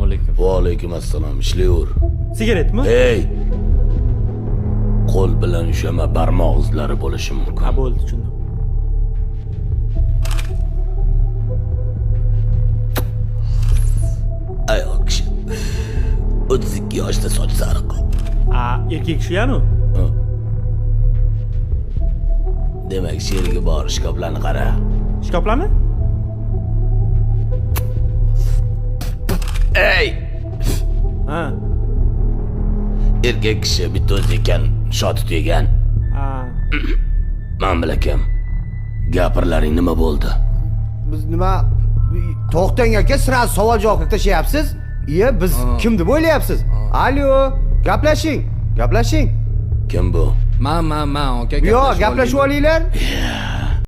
Alaykum. Va alaykum assalom, ishlayver. Sigaretmi? Ey! Qo'l bilan ushlama, barmoq izlari bo'lishi mumkin. Ha, bo'ldi, tushundim. Ayol kishi. 32 yoshda, soch sariq. A, erkak kishi yanu. Demak, sherigi bor, shkaflarni qara. Shkaflarni? Ey! Ha. Erkak kishi bitta o'zi ekan, shoti tugagan. Ha. Man bilan kim? Gapirlaring nima bo'ldi? Biz nima, to'xtang aka, сразу savol javob qilib tashlayapsiz. Iya, biz kim deb o'ylayapsiz? Alo, gaplashing, gaplashing. Kim bu? Man, aka. Yo'q, gaplashib olinglar.